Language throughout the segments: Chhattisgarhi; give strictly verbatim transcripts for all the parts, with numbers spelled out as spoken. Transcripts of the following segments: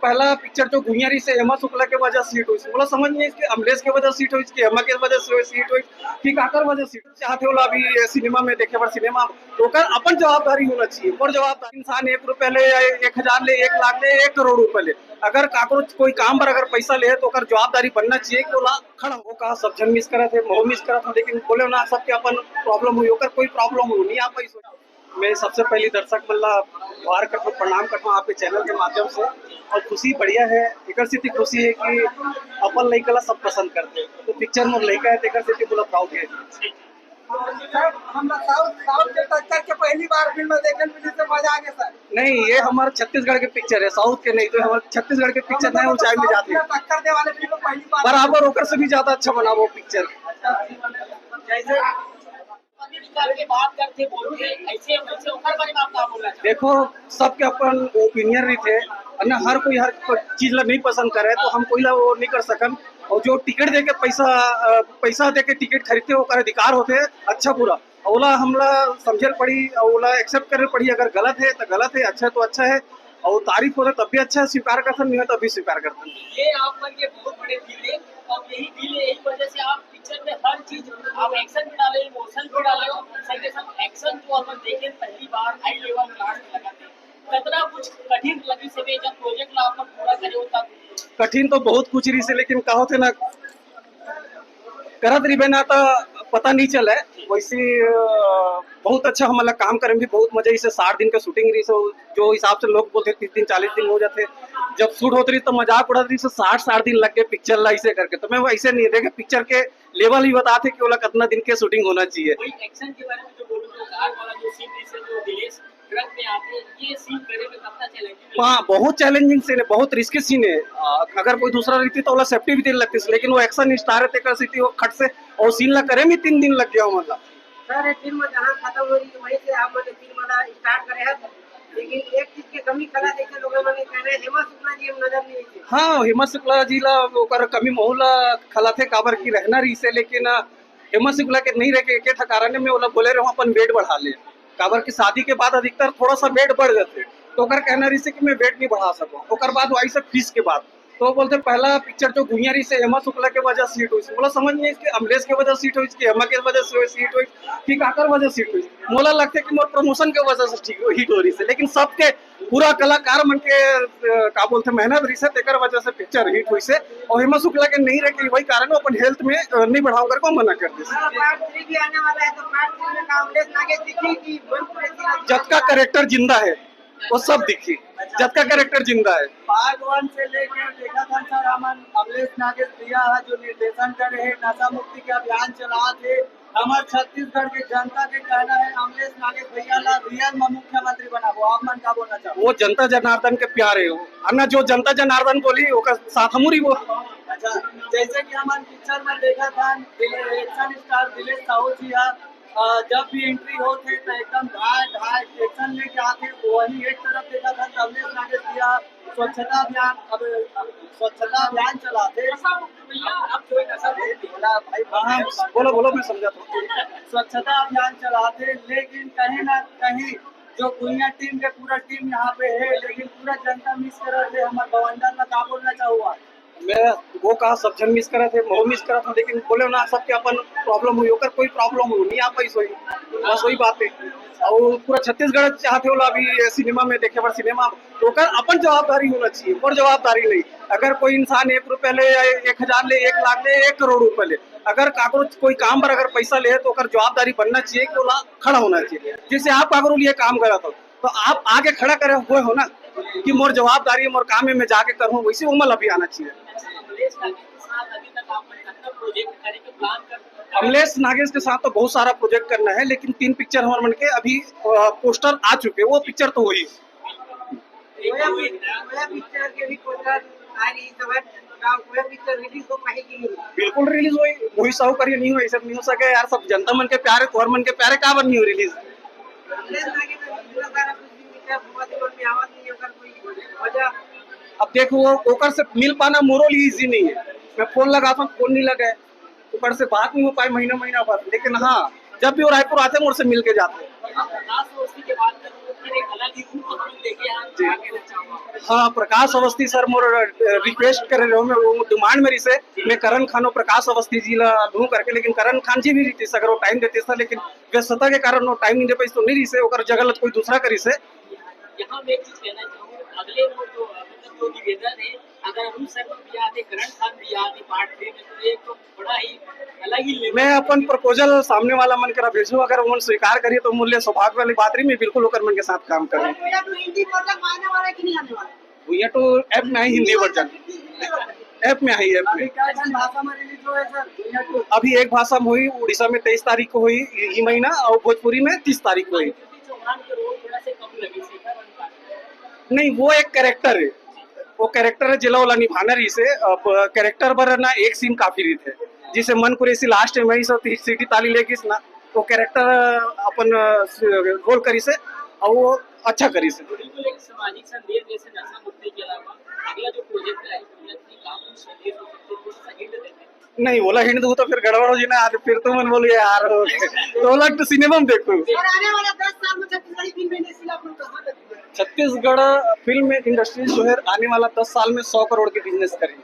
पहला पिक्चर जो घुइयां रहिस हे, हेमा शुक्ला के वजह से हिट होइस। मोला समझ नहीं आइस कि अमलेश के वजह से हिट होइस, कि हेमा के वजह से हिट होइस, कि काकर वजह से हिट होइस। चाहत हे ओला अभी ये सिनेमा में देखे बर, सिनेमा तो ओकर अपन जवाबदारी होना चाहिए। मोर जवाबदारी, इंसान एक रुपया ले या एक हजार ले, एक लाख ले, एक करोड़ रुपया ले, अगर काकरो कोई काम बर अगर पैसा ले हे तो ओकर जवाबदारी बनना चाहिए कि ओला खड़ा हो। का सब झन मिस करत हे, महू मिस करत हो, लेकिन बोले ना, सबके अपन प्रॉब्लम हुई, ओकर कोई प्रॉब्लम हो नहीं, आप ऐसे। मैं सबसे पहली दर्शक मन ला जोहार करथों, प्रणाम करथों आपके चैनल के माध्यम से। और खुशी बढ़िया है, एकर सेती खुशी है कि अपन लइका ला सब पसंद करते हैं। तो पिक्चर मोर लइका है, तो एकर सेती पूरा प्राउड है। सर, हम लोग साउथ, साउथ के टक्कर के पहली बार फिल्म देखे, फिल्म से मजा आ गया सर। नहीं, ये हमारे छत्तीसगढ़ के पिक्चर है, साउथ के नहीं। तो हमारे छत्तीसगढ़ के पिक्चर नए ऊंचाई में जाते हैं। टक्कर दे वाले फिल्म पहली बार। बराबर, ओकर से भी ज्यादा अच्छा बना वो पिक्चर। जैसे निकाल के बात करते, बोलते, ऐसे वैसे, ओकर बारे में आप का बोलना चाहते? देखो, सबके अपन ओपिनियन रहिथे, है ना? हर कोई हर प-, चीज ला नहीं पसंद करे, तो हम कोई ला वो नहीं कर सकन। और जो टिकट देके पैसा, अ, पैसा देके टिकट खरीदते, ओकर अधिकार होथे, अच्छा बुरा। ओला हमला समझे ल पड़ी, और ओला एक्सेप्ट करे ल पड़ी। अगर गलत है तो गलत है, अच्छा है तो अच्छा है, और तारीफ होथे तब भी अच्छा है, स्वीकार करथन, नहीं हो तो अभी स्वीकार करथन। ये आप मन के बहुत बड़े दिल है, और यही दिल है, यही वजह से आप पिक्चर में हर चीज, आप एक्शन भी डाले, इमोशन भी डाले हो, संगे संग एक्शन जो अपन देखे पहली बार हाई लेवल क्लास लगा थे। कितना कुछ कठिन लगी से जब प्रोजेक्ट ला अपन पूरा करे हो तब? कठिन तो बहुत कुछ रहिस हे, लेकिन का होथे ना, करत रहिबे ना त पता नहीं चले। वैसे, अ, बहुत अच्छा हमन ला काम करे में भी बहुत मजा आइस हे। साठ दिन के शूटिंग रहिस हे, जो हिसाब से लोग बोलथे तीस दिन, चालीस दिन हो जाथे। जब शूट होत रहिस त मजाक उड़ात रहिस हे, साठ, साठ दिन लग गए पिक्चर ला ऐसे करके। तो मैं वो ऐसे नहीं देखे, पिक्चर के लेवल ही बताथे कि ओला कितना दिन के शूटिंग होना चाहिए। वही एक्शन के बारे में जो बोलूं तो कार वाला जो सीन रहिस हे, जो दिलेश ट्रक में आते हैं, ये सीन करे में कितना चैलेंजिंग? हाँ, बहुत चैलेंजिंग सीन है, बहुत रिस्की सीन है। अ, अगर कोई दूसरा रहती तो ओला सेफ्टी भी देने लगती, लेकिन वो एक्शन स्टार है, तेकर सेती वो खट से, और सीन ला करे में तीन दिन लग गया मतलब। सर, ये फिल्म जहाँ खत्म हो रही है, वहीं से आप मन फिल्म वाला स्टार्ट करे हैं, लेकिन एक चीज के कमी खला जैसे लोगों ने कहना है, हेमा शुक्ला जी हम नजर नहीं आए। हाँ, हेमा शुक्ला जी ला ओकर कमी महू ला खला थे, काबर की रहना रहिस हे, लेकिन, अ, हेमा शुक्ला के नहीं रह के एक ठा कारण है, मैं ओला बोले रहूं अपन वेट बढ़ा ले, काबर कि शादी के बाद अधिकतर थोड़ा सा वेट बढ़ जाथे, तो ओकर कहना रहिस हे कि मैं वेट नहीं बढ़ा सकूं। ओकर बाद वो आइस हे फीस के बाद, तो बोलथे पहला पिक्चर जो घुइयां रहिस हे, हेमा शुक्ला के वजह से हिट होइस। मोला समझ नहीं आइस कि अमलेश के वजह से हिट होइस, कि हेमा के वजह से हिट होइस, कि काकर वजह से हिट होइस। मोला लगथे कि मोर प्रमोशन के वजह से ठीक हिट हो रहिस हे, लेकिन सबके पूरा कलाकार मन के, अ, का बोलथे, मेहनत रहिस हे, तेकर वजह से पिक्चर हिट होइस हे। और हेमा शुक्ला के नहीं रह के वही कारण, वो अपन हेल्थ में, अ, नहीं बढ़ाओ करके मना कर दिस। हाँ, पार्ट थ्री भी आने वाला है, तो पार्ट थ्री में का अमलेश नागेश दिखी कि बंद पूरे सीन? जतका कैरेक्टर जिंदा है, वो सब दिखी, जतका कैरेक्टर जिंदा है। पार्ट वन से लेके देखा था सर, हमन अमलेश नागेश भैया है जो निर्देशन करे हे, नशा मुक्ति के अभियान चलात हे, हमर छत्तीसगढ़ के जनता के कहना है, अमलेश नागेश भैया ला रियल में मुख्यमंत्री बनाबो। आप मन का बोलना चाहो? वो जनता जनार्दन के प्यार है, वो अन्ना जो जनता जनार्दन बोली, ओकर साथ हमू रहिबो। अच्छा, जैसे कि हमन पिक्चर में देखा था, दिले-, एक्शन स्टार दिलेश साहू जी हा, अ, जब भी एंट्री होत हे, तो एकदम धाय धाय एक्शन लेके आते। वही एक तरफ देखा था, अमलेश नागेश भैया स्वच्छता अभियान, अब स्वच्छता अभियान चलाते। भैया, आप जो है नशा मुक्ति। बोला भाई, हाँ, हाँ, बोलो, बोलो, मैं समझाता हूँ। स्वच्छता अभियान चलाते, लेकिन कहीं ना कहीं जो घुइयां टीम के पूरा टीम यहाँ पे है, लेकिन पूरा जनता मिस करत हे। हमर बवंडर ला का बोलना चाहूँगा? मैं वो कहा सब झन मिस करत हे, महू मिस करत हूँ, लेकिन बोले ना, सबके अपन प्रॉब्लम हुई, ओकर कोई प्रॉब्लम हो नहीं, आप ऐसे ही, बस वही बात है। और पूरा छत्तीसगढ़ चाहते हो अभी ये सिनेमा में देखे बर सिनेमा, ओकर अपन जवाबदारी होना चाहिए, मोर जवाबदारी नहीं। अगर कोई इंसान एक रुपया ले या एक हजार ले, एक लाख ले, एक करोड़ रुपया ले, अगर काकरो कोई काम पर अगर पैसा ले तो ओकर जवाबदारी बनना चाहिए कि ओला खड़ा होना चाहिए। जैसे आप काकरो लिए काम करत हो, तो आप आगे खड़ा करे हुए हो ना कि मोर जवाबदारी है, मोर काम है, मैं जाके करूँ, वैसे उमल अभी आना चाहिए। अमलेश नागेश के साथ तो बहुत सारा प्रोजेक्ट करना है, लेकिन तीन पिक्चर हमारे मन के अभी, अ, पोस्टर आ चुके, वो पिक्चर तो वही। बिल्कुल रिलीज होई, मोहित साहू करिए नहीं होई, ऐसा नहीं हो सके यार, सब जनता मन के प्यारे, तोहर मन के प्यारे, काबर नहीं हो रिलीज? अब देखो, वो ओकर से मिल पाना मोरो लिए इजी नहीं है। मैं फोन लगाता हूँ, फोन नहीं लगे, ओकर से बात नहीं हो पाए महीना महीना भर। लेकिन हाँ, जब भी वो रायपुर आते हैं, मोर से मिल के जाते हैं। हाँ, प्रकाश अवस्थी सर मोर रिक्वेस्ट करे रहे, मैं वो डिमांड में रिसे, मैं करण खान और प्रकाश अवस्थी जी ला लूँ करके, लेकिन करण खान जी भी रिसे अगर वो टाइम देते सर, लेकिन व्यस्तता के कारण वो टाइम नहीं दे पाई, तो नहीं रिसे, ओकर जगह ला कोई दूसरा करिसे। यहाँ मैं एक चीज कहना चाहूँ, अगले वो जो, मतलब, जो निवेदन है, अगर अरुण सर भी आते, करण खान भी आते पार्ट थ्री में, तो एक तो बड़ा ही अलग ही लेवल। मैं अपन प्रपोजल सामने वाला मन करा भेजूँ, अगर वो स्वीकार करिए तो मोर लिए सौभाग्य वाली बात रही, मैं बिल्कुल ओकर मन के साथ काम करूँ। भैया, तो हिंदी वर्जन आने वाला है कि नहीं आने वाला? भैया, तो ऐप में आई हिंदी वर्जन, ऐप में आई, ऐप में। अभी एक भाषा में हुई, उड़ीसा में तेईस तारीख को हुई ये महीना, और भोजपुरी में तीस तारीख को हुई। चौहान के रोल थोड़ा से कम लगे, नहीं, वो एक कैरेक्टर है, वो कैरेक्टर है, जेला ओला निभाना रहिसे। अब कैरेक्टर बर ना एक सीन काफी रहिथे, जैसे मन कुरैशी लास्ट में वही सब सीटी ताली लेगिस ना, वो कैरेक्टर अपन रोल करिसे और वो अच्छा करिसे। बिल्कुल, एक सामाजिक संदेश जैसे नशा मुक्ति के अलावा अगला जो प्रोजेक्ट है, नहीं, ओला हिंट दूँ तो फिर गड़बड़ हो जी ना, आज फिर तुमन बोलू यार, हो गए। तो ओला तो सिनेमा में देखू। सर, आने वाला दस साल में छत्तीसगढ़ी फिल्म इंडस्ट्री आप लोग कहाँ तक? छत्तीसगढ़ फिल्म इंडस्ट्री जो है, आने वाला दस साल में सौ करोड़ के बिजनेस करी,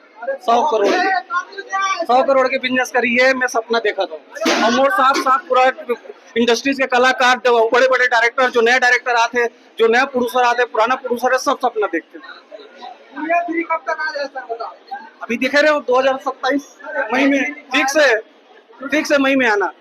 सौ करोड़ के, सौ करोड़ के बिजनेस करी, ये मैं सपना देखा था। और मोर साथ साथ पूरा इंडस्ट्रीज के कलाकार, बड़े बड़े डायरेक्टर, जो नया डायरेक्टर आते, जो नया प्रोड्यूसर आते, पुराना प्रोड्यूसर है, सब सपना देखते हैं। भैया, फिर कब तक आ जाए सर, बताओ। अभी दिखे रहे हो, दो हज़ार सत्ताईस मई में फिक्स है, फिक्स है मई में आना।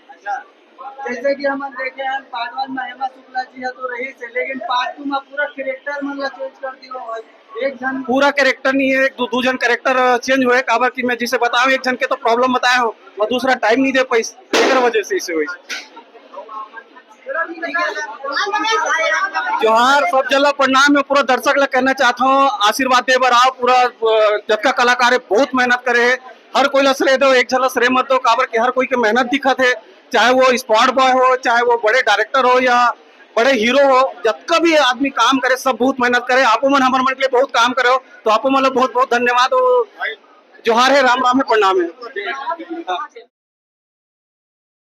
जैसे कि हम देखे हैं, पार्ट वन में हेमा शुक्ला जी है तो रही से, लेकिन पार्ट टू में पूरा कैरेक्टर मन ला चेंज कर दियो भाई। एक जन पूरा कैरेक्टर नहीं है, एक दो, दो जन कैरेक्टर चेंज हुए, काबर कि मैं जिसे बताऊं, एक जन के तो प्रॉब्लम बताया हूँ और दूसरा टाइम नहीं दे पाई, एकर वजह से इसे हुई। जोहार, सब जन ला प्रणाम। मैं पूरा दर्शक ला कहना चाहता हूँ, आशीर्वाद दे बर आओ। पूरा, अ, जतका कलाकार है, बहुत मेहनत करे है। हर कोई ला श्रेय दो, एक जन ला श्रेय मत दो, काबर के हर कोई के मेहनत दिखत है, चाहे वो स्पॉट बॉय हो, चाहे वो बड़े डायरेक्टर हो या बड़े हीरो हो, जतका भी आदमी काम करे, सब बहुत मेहनत करे। आपो मन हमर मन के लिए बहुत काम करे हो, तो आपो मन ला बहुत बहुत धन्यवाद हो। जोहार है, राम राम है, प्रणाम है।